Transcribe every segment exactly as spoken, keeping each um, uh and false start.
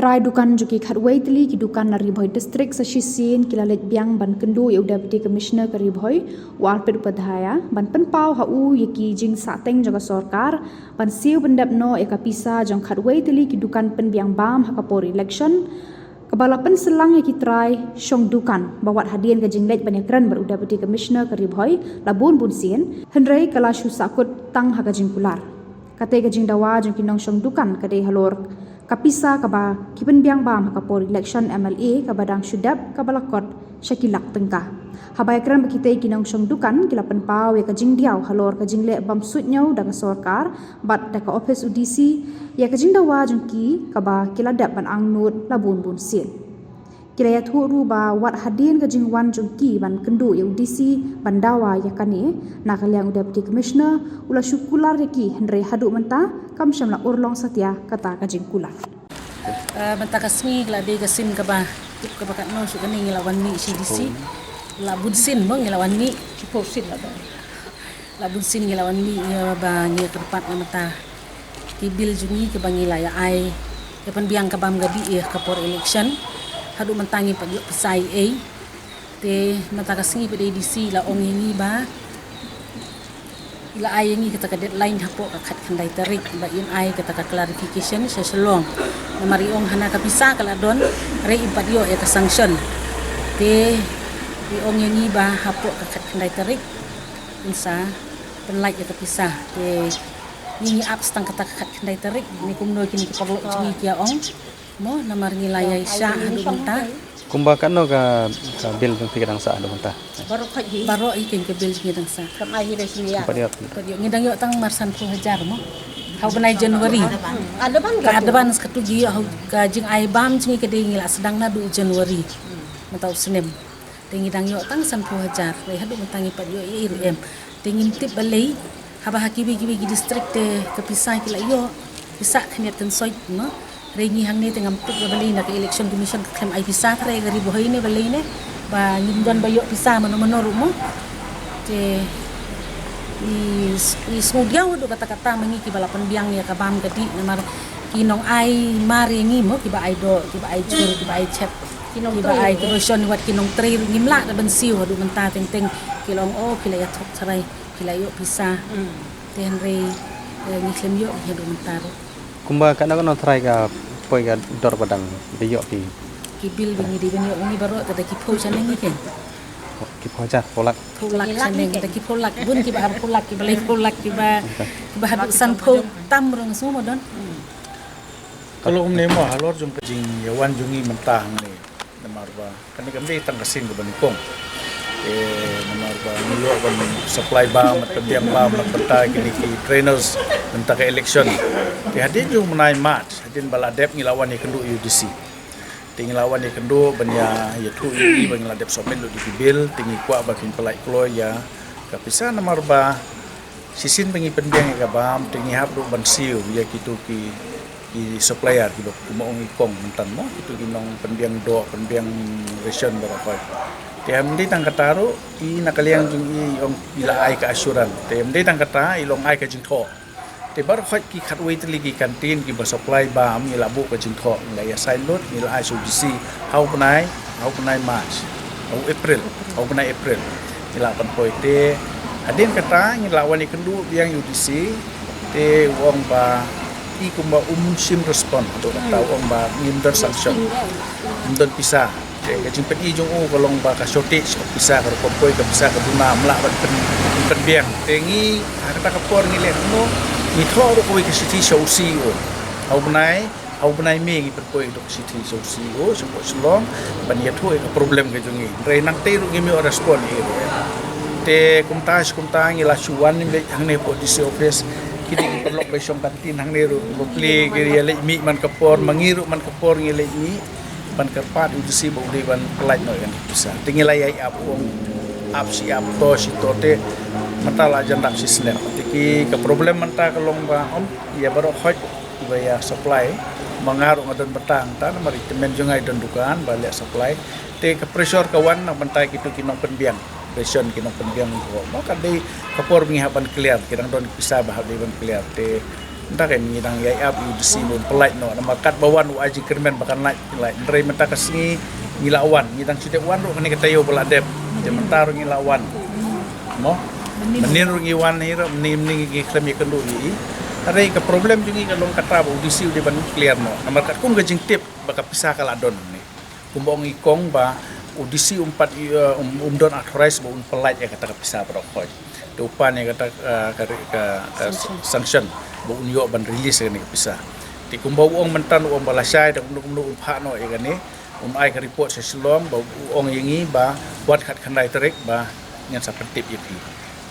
Trai dukan jong ki khatwei tylli ki dukan na Ri Bhoi District sa shisien ki la leit biang ban kynduh ïa u Deputy Commissioner ka Ri Bhoi, u Arpit Upadhyaya, ban pynpaw ha u ïa ki jingsahteng jong ka sorkar ban siew pyndep noh ïa ka pisa jong khatwei tylli ki dukan pynbiang bam ha ka por election, kaba la pynsalang ïa ki trai shong dukan ba wat hadien ka jingleit ban ïakren bad u Deputy Commissioner ka Ri Bhoi la bun bun sien, hynrei ka la shu sahkut tang ha ka jingkular. Kata ka jingdawa jong ki nongshong dukan ka dei halor ka pisa kaba ki pynbiang bam ha ka por election M L A kaba dang shu dep kaba la kot sha ki lak tyngka. Haba ïakren bad kita ki nongshong dukan, ki la pynpaw ïa ka jingdiaw halor ka jingleh bam suidñiew da ka sorkar bad da ka ophis u D C ïa ka jingdawa jong ki kaba ki la dep ban angnud la bun bun sien. Ki la ïathuh ruh ba wat hadien ka jingwan jong ki ban kynduh ïa u D C ban dawa ïa kane, na ka liang u Deputy Commissioner u la shu kular ïa ki, hynrei haduh mynta kam shym la urlong satia kata ka jingkular. Eh, mynta ka sngi ka la dei ka sien kaba tip kaba katno shuh kane ngi la wan mih sha D C. La bun sien mo ngi la wan mih. Shiphew sien la dei. La bun sien ngi la wan mih ïa ba ngi kyrpad na mynta ki bill jong ngi kiba ngi la ïa ai, ïa pynbiang ka bam ka dih ïa ka por election. Haduh mynta ngim pat ïoh pisa ei ei. Te mynta ka sngi pat A D C la ong ïa ngi ba i la ai ïa ngi kata ka deadline hapoh ka khatkhyndai tarik ba in ai kata ka clarification sha Shillong. Namar i ong hana ka pisa ka la don, hynrei im pat ïoh ïa ka sanction. Te i ong ïa ngi ba hapoh ka khatkhyndai tarik in sa pynlait ïa ka pisa. Te ngi ngi ap tang kata ka khatkhyndai tarik, ne kumno kine ki paralok jong ngi ki ïa ong. Mo, namar ngi la ïai shah haduh mynta. Kumba katno ka, ka bill jong phi ka dang sah haduh mynta? Baroh hi kein ka bill jong ngi dang sah. Kam ai hi re sini ïa. Pat ïoh. Pat ïoh, ngi dang ïoh tang mar sanphew hajar mo. Ha u bnai January. Ka advance katu ki ïoh ka jingai bam jong ngi ka dei ngi la sdang naduh January mynta u snem. Te ngi dang ïoh tang sanphew hajar, hynrei haduh mynta ngi pat ïoh ei ei ruh em. Te ngim tip balei haba ha kiwei kiwei ki district te ka pisa ki la ïoh, pisa khyndiat khynsoit mo. Hynrei ngi hangne te ngam tip ba balei na ka Election Commission ka khlem ai pisa, hynrei ka Ri Bhoi ne balei ne ba ngim don ba ïoh pisa mano mano ruh mo. Te i, i sngewdiaw haduh katta katta ma ngi kiba la pynbiang ïa ka bam ka dih, namar ki nong ai mar ïa ngi mo, kiba ai doh, kiba ai jhur, kiba ai chep, kiba ai ki ration, wat ki nongtrei ruh ngim lah da ban siew haduh mynta, teng teng ki la ong oh ki la ïathuh tharai ki la ïoh pisa. Te hynrei, eh, ngi khlem ïoh ngi haduh mynta ruh. Kumba katno katno tharai ka poi ka dor ba dang da ïoh ki? Ki bill ba ngi dei ban ïoh ngi baroh te da ki phew shaneng ngi kein. Ki phew hajar, phew lak. Phew lak shaneng, da ki phew lak bun, kiba arphew lak, kiba laiphew lak, kiba, kiba haduh sanphew tam ruh nga sngew mo don. Ka long kumne mo halor jong ka jingïawan jong ngi mynta hangne. Namar ba kane kam dei tang ka sien kaba nyngkong. Te namar ba ngi ïoh ban supply bam, ban pynbiang bam na ka bynta kine ki trainers mynta ka election. Te hadien jong u bnai March, hadien ba la dep ngi la wan ïakynduh ïa u D C. Te ngi la wan ïakynduh ban ïa, ïathuh ïa ngi ba ngi la dep submit lut ïa ki bill, te ngi kwah ba kin pynlait kloi ïa ka pisa namar ba shisien ba ngi pynbiang ïa ka bam te ngi hap ruh ban siew ïa kito ki, ki supplier kiba kumba ong i Kong mynta mo, kito ki nong pynbiang doh, pynbiang ration baroh khoit. Te ym dei tang kata ruh, i na ka liang jong i ong i la ai ka assurance. Te ym dei tang kata, i long ai ka jingthoh. Te baroh khoit ki khatwei tylli ki canteen kiba supply bam ngi la buh ka jingthoh, ngi la ïa sign lut, ngi la ai sha u D C ha u bnai, ha u bnai March, ha u April, ha u bnai April. Ngi la pynpoi te hadien kata ngi la wan ïakynduh biang ïa u D C te u ong ba i kumba um shym respond, haduh kata u ong ba ngim don sanction, ngim don pisa. Te ka jingpyni jong u ka long ba ka shortage of pisa, ka rukom poi ka pisa ka duna, ym lah ban pyn, pynbiang. Te ngi ha kata ka por ngi leh kumno, ngi thoh ruh kawei ka shithi sha u C E O. Ha u bnai, ha u bnai May ngi pynpoi ruh ka shithi sha u C E O shapoh Shillong ban ïathuh ïa ka problem ka jong ngi. Hynrei nangtei ruh ngim ïoh respond ïa u. Te kumta shi kumta ngi la shu wan leit hangne hapoh D C office. Kine ki paralok ba shong canteen hangne ruh, bapli ki ïa leit mih man ka por, ma ngi ruh man ka por ngi leit mih ban kyrpad ïa u D C ba u dei ban pynlait noh ïa ka pisa. Te ngi la ïai ap, ong ap shi ap, to shi to, te mynta la jan dap shi snem. Te ki, ka problem mynta ka long ba ym ïa baroh khoit ba ïa supply. Ma nga ruh nga don bynta hangta namar i tymmen jong nga i don dukan ba leh supply. Te ka pressure ka wan na bynta kito ki nongpynbiang ration, ki nongpynbiang ko. Ma ka dei ka por ba ngi hap ban clear, ki dang don pisa ba hap dei ban clear. Te Mynta ka ngi dang ïai ap ïa u DC ba un pynlait noh, namar katba wan u ai jingkyrmen ba kan lait, lait. Hynrei mynta ka sngi ngi la wan, ngi dang shu dep wan ruh kane ka taïew ba la dep. Te mynta ruh ngi la wan. Mo? Mynnin ruh ngi wan hi ruh, mynnin, mynnin ngi khlem ïakynduh ïa i. Hynrei ka problem jong ngi ka long kata ba u DC u dei ban clear noh. Namar katkum ka jingtip ba ka pisa ka la don ni. Kumba ong i kong ba u DC um pat, eh, um, um don authorize ba un pynlait ïa kata ka pisa baroh khoit. Te u pan ïa kata, eh, ka, ka, ka sanction ba un ïoh ban release ïa kane ka pisa. Te kumba u ong mynta u ong ba lashai da kumno kumno un phah noh ïa kane, un ai ka report sha Shillong ba u ong ïa ngi ba wan khatkhyndai tarik ba ngan sa pyntip ïa phi.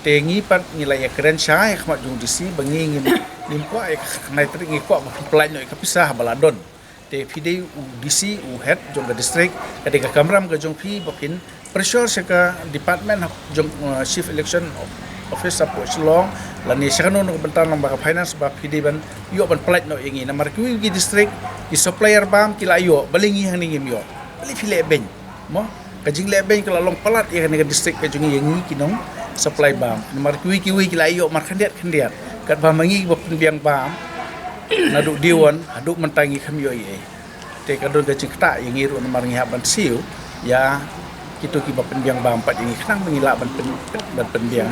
Te ngi pat ngi la ïakren shai ha khmat jong u DC ba ngi ngim, ngim kwah ïa ka khatkhyndai tarik, ngi kwah ba pynlait noh ïa ka pisa haba la don. Te phi dei u DC, u head jong ka district, ka dei ka kamram ka jong phi ba phin pressure sha ka department hap jong, uh, Chief Election Office hapoh Shillong lane sha kano kano ka bynta lyngba ka finance ba phi dei ban ïoh ban pynlait noh ïa ngi. Namar kiwei ki district, ki supplier bam ki la ïoh, balei ngi hangne ngim ïoh? Balei phi leh beiñ? Mo, ka jingleh beiñ ka la long palat ïa kane ka district ka jong ngi, ïa ngi ki nong supply bam. Namar kiwei kiwei ki la ïoh markhyndiat khyndiat. Katba ma ngi ba pynbiang bam naduh day one haduh mynta ngi khlem ïoh ei ei. Te ka don ka jingktah ïa ngi ruh namar ngi hap ban siew ïa kito kiba pynbiang bam pat ïa ngi khnang ba ngi lah ban pyn, ban pynbiang.